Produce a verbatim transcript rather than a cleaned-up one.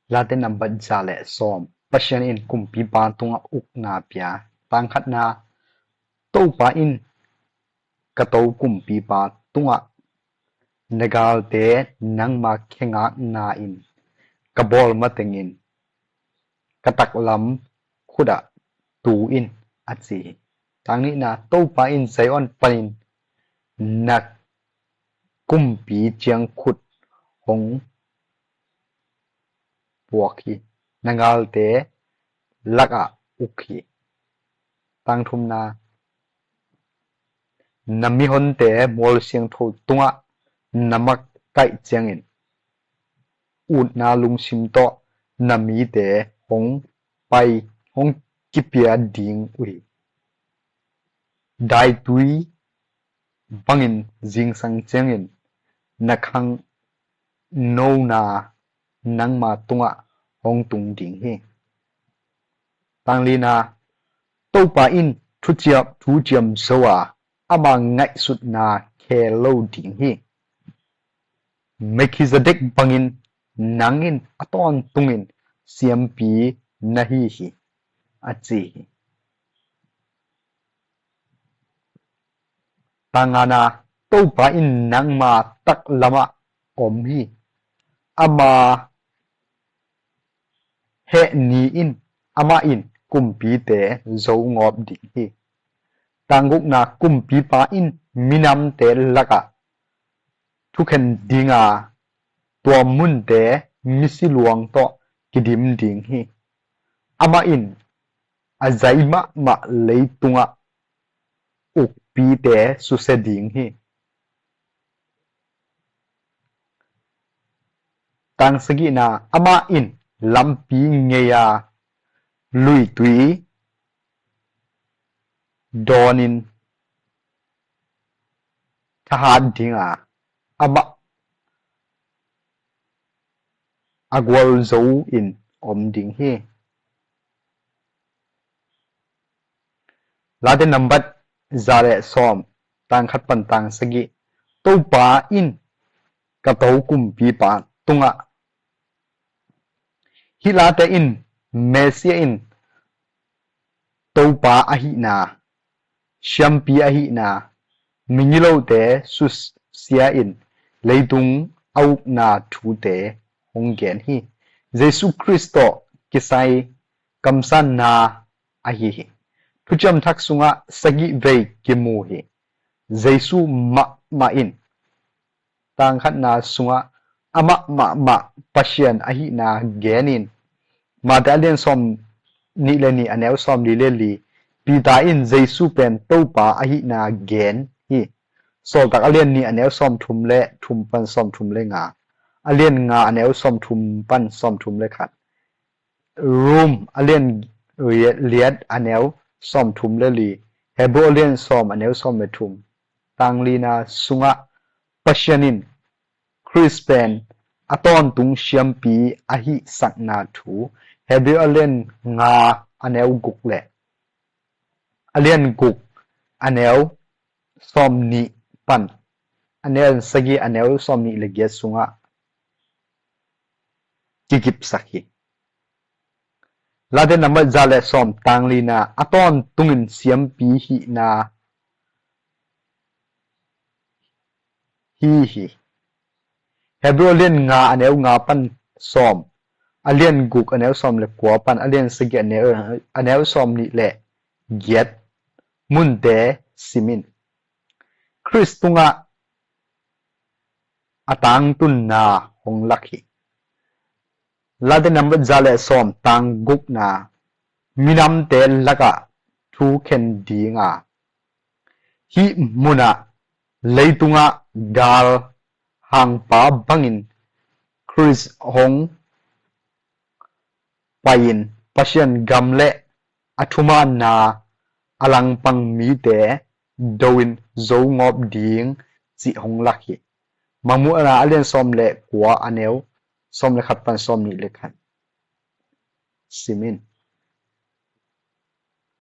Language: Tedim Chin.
Late nambat za le sawm. Pasian in kumpipa tungah ukna pia. Tangkhatna, Topa in ka to kumpipa tungah na galte nangma khengakna in ka bawl matengin ka taklam khutah tu in a ci hi. Tangnihna, Topa in Zion panin na kumpi ciangkhut hong puak hi. Na galte lakah uk hi. Tangthumna, na mihonte mual siangtho tungah na makaih ciangin utna lungsim tawh na mite hong pai hong kipia ding uh hi. Daitui bangin zingsang ciangin na khangnona nangma tungah hong tung ding hi. Tanglina, Topa in thuciam, thuciam zo a, ama ngaihsutna khel lo ding hi. Melkhizedek bangin nang in a tawntungin siampi na hi hi, a ci hi. Tangana, Topa in nangma taklamah om hi. Ama heh ni in amah in kumpite zogawp ding hi. Tanggukna, kumpipa in minamte lakah thukhen dinga tua munte misi luang tawh kidim ding hi. Amah in a zai mahmah leitungah ukpite susia ding hi. Tangsagihna, amah in lampi ngei a luitui dawnin thahat dinga amah a gualzo in om ding hi. Late nambat za le sawm, tangkhat pan tangsagih. Topa in ka to kumpipa tungah, hih late in Messiah in Topa ahihna, siampi ahihna, migilote susia in leitung a ukna thute hong gen hi. Jesu Khrist tawh kisai kamsanna ahi hi. Thuciam Thak sungah sagih vei kimu hi. Jesu mahmah in tangkhatna sungah amah mahmah Pasian ahihna gen in, Mate a lian sawm nih le nih a neu sawm li le li, Peter in Jesu pen Topa ahihna gen hi. Sawltak a lian nih a neu sawm thum le thum pan sawm thum le nga, a lian nga a neu sawm thum pan sawm thum le khat, Rom a lian liat a neu sawm thum le li, Hebru a lian sawm a neu sawm le thum. Tanglina sungah Pasian in Khrist pen a tawntung siampi ahi sakna thu Hebru a lian nga a neu guk le a lian guk a neu sawm nih pan a lian sagih a neu sawm nih le giat sungah kikipsak hi. Late nambat za le sawm, tanglina, a tawntungin siampi hihna hi hi. Hebru a lian nga a neu nga pan sawm, a lian guk a neu sawm le kua pan a lian sagih a neu, a neu sawm nih le giat munte simin Khrist tungah a tangtunna hong lak hi. Late nambat za le sawm, tang gukna, minamte lakah thu khen dinga hih munah leitungah gal hangpa bangin Khrist hong pai-in Pasian gam le a thumanna a langpang mite do-in zogawp ding cih hong lak hi. Mangmuhna a lian sawm le kua a neu sawm le khat pan sawm nih le khat simin.